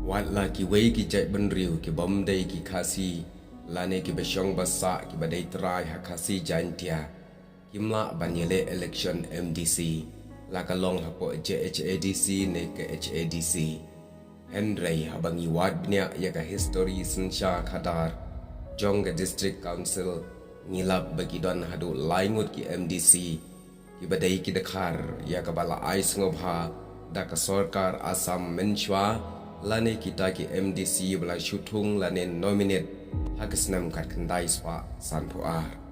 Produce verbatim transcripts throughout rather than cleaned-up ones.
Wat la kiwei ki jaitbynriew ki bym dei ki Khasi lane ki ba shong ba sah ki ba dei trai ha Khasi Jaintia kim lah ban ïaleh election M D C, la ka long hapoh J H A D C ne K H A D C. Hynrei haba ngi wad bniah ïa ka history synshar khadar jong ka District Council, ngi lap ba ki don haduh lai ngut ki M D C ki ba dei ki dkhar ïa kaba la ai sngewbha da ka sorkar Assam mynshuwa lane kita ki M D C ba la shu thung lane nominate ha ka snem khatkhyndai spah sanphew ar.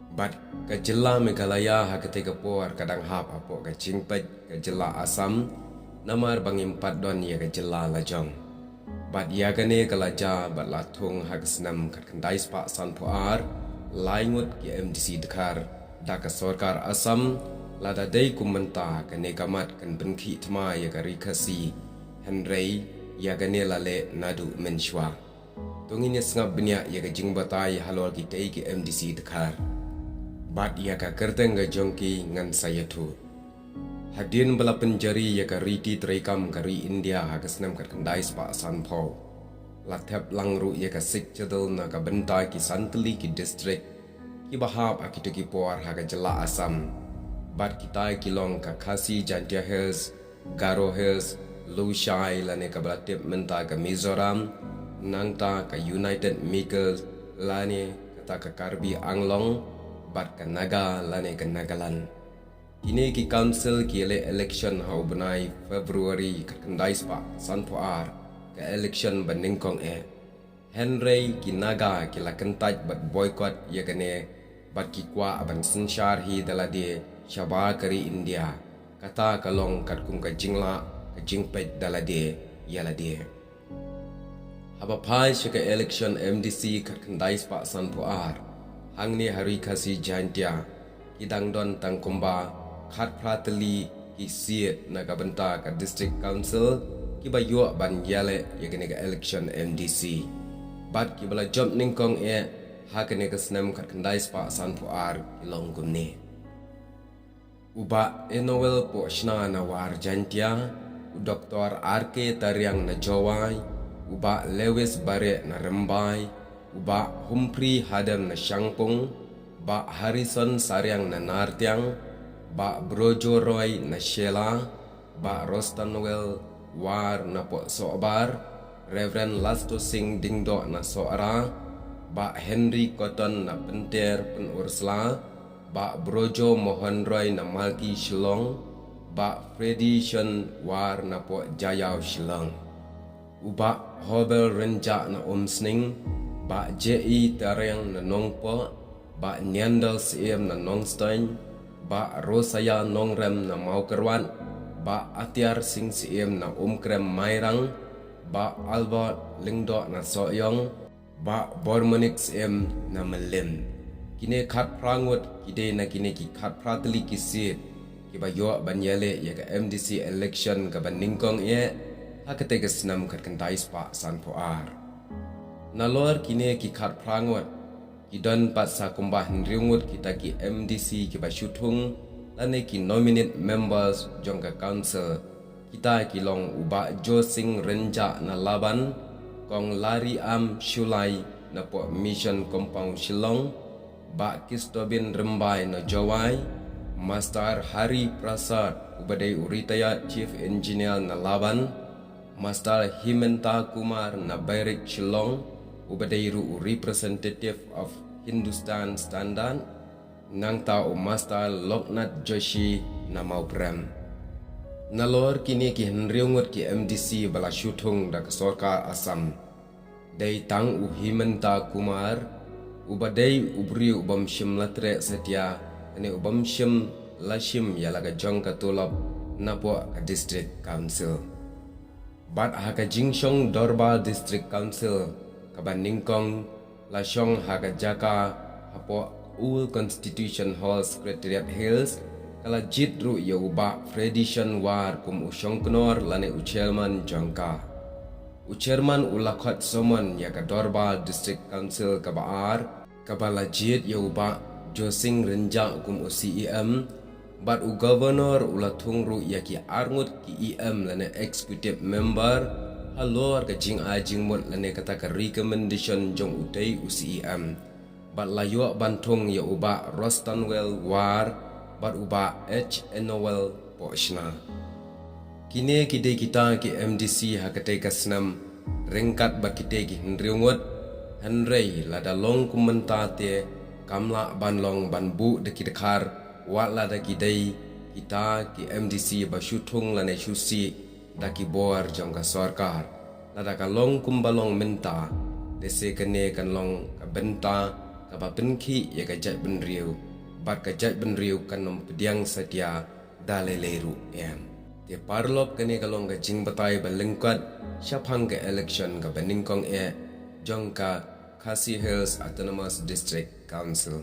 Bad ka jylla Meghalaya ha katei ka por ka dang hap hapoh ka jingpeit ka jylla Assam, namar ba ngim pat don ïa ka jylla lajong. Bad ïa kane ka la jia bad la thung ha ka snem khatkhyndai spah sanphew ar, lai ngut ki M D C dkhar da ka sorkar Assam, lada dei kum mynta kane ka mat kan pynkhih thma ïa ka Ri Khasi, hynrei ïa kane la leh naduh mynshuwa. To ngin ïa sngap bniah ïa ka jingbatai halor kitei ki M D C dkhar bad ïa ka kyrteng ka jong ki ngan sa ïathuh. Hadien ba la pynjari ïa ka riti treikam ka ri India ha ka snem khatkhyndai spah sanphew, la thep lang ruh ïa ka Sixth Schedule na ka bynta ki san tylli ki district ki ba hap ha kito ki por ha ka jylla Assam. Bad kita ki long ka Khasi Jaintia Hills, Garo Hills, Lushai lane kaba la tip mynta ka Mizoram, nangta ka United Meikil lane kata ka Karbi Anglong, bad ka Naga lane ka Nagaland. Kine ki council ki leh election ha u bnai February khatkhyndai spah sanphew ar, ka election ba nyngkong eh. Hynrei ki Naga ki la kyntait bad boycott ïa kane bad ki kwah ban synshar hi da lade shabar ka ri India. Kata ka long katkum ka jinglah ka jingpeit da lade ïa lade. Haba phai sha ka election M D C khatkhyndai spah sanphew ar, hangne ha Ri Khasi Jaintia ki dang don tang kumba khatphra tylli ki seat na ka bynta ka District Council ki ba ïoh ban ïaleh ïa kane ka election M D C. Bad ki ba la jop nyngkong eh ha kane ka snem khatkhyndai spah sanphew ar ki long kumne: u Bah Enoel Pohshna na War Jaintia, u Doktor R K Tariang na Jowai, u Bah Lewis Bareh na Rymbai, u Bah Humphrey Hadem na Shangpung, Bah Harrison Sariang na Nartiang, Bah Brojo Roy na Shella, Bah Rostanwell War na Pohsohbar, Reverend Lasto Singh Dingdoh na Sohra, Bah Henry Cotton na Pynter Pynursla, Bah Brojo Mohan Roy na Malki Shillong, Bah Freddy Shon War na Pohjaïaw Shillong, u Bah Hobel Rynjah na Umsning, Bah J E Tariang na Nongpoh, Bah Niandal Syiem na Nongstoiñ, Bah Rosaya Nongrem na Mawkyrwat, Bah Atiar Singh Syiem na Umkrem Mairang, Bah Albert Lyngdoh na Sohiong, Bah Bormonik Syiem na Mylliem. Kine khatphra ngut ki dei na kine ki khatphra tylli ki seat ki ba ïoh ban ïaleh ïa ka M D C election ka ba nyngkong eh ha katei ka snem khatkhyndai spah sanphew ar. Nalor kine ki khatphra ngut, ki don pat sa kumba hynriew ngut kita ki M D C ki ba shu thung lane ki nominate members jong ka council. Kita ki long u Bah Josing Rynjah na Laban, Kong Lari Am Shulai na Poh Mission Compound Shillong, Bah Kistobin Rymbai na Jowai, Master Hari Prasad, u ba dei u retired Chief Engineer na Laban, Master Himanta Kumar na Bairik Shillong, u ba dei ruh u representative of Hindustan Standard, nangta u Master Loknath Joshi na Mawprem. Nalor kine ki hynriew ngut ki M D C ba la shu thung da ka sorkar Assam, dei tang u Himanta Kumar, u ba dei u briew u bym shym la treh satia, ne u bym shym la shim ïa la ka jong ka tulop na poh ka District Council. Bad ha ka jingshong dorbar District Council ka ba nyngkong la shong ha ka jaka hapoh Old Constitution Hall, Secretariat Hills, ka la jied ruh ïa u Bah Freddy Shon War kum u shongknor lane u chairman jong ka. U chairman u la khot summon ïa ka dorbar District Council ka ba ar, ka ba la jied ïa u Bah Josing Rynjah kum u C E M, bad u Governor u la thung ruh ïa ki arngut ki E M lane executive member halor ka jingai jingmut lane kata ka recommendation jong utei u C E M. Bad la ïoh ban thung ïa u Bah Rostanwell War bad u Bah H Noel Pohshna. Kine ki dei kita ki M D C ha katei ka snem, ryngkat bad kitei ki hynriew ngut. Hynrei lada long kum mynta te, kam lah ban long ban buh da ki dkhar, wat lada ki dei kita ki M D C ba shu thung lane shu sih da ki bor jong ka sorkar. Lada ka long kumba long mynta, te se kane kan long ka bynta kaba pynkhih ïa ka jaitbynriew, bad ka jaitbynriew kan ym pdiang satia da lei lei ruh em. Te paralok, kane ka long ka jingbatai ba lyngkot shaphang ka election kaba nyngkong eh jong ka Khasi Hills Autonomous District Council.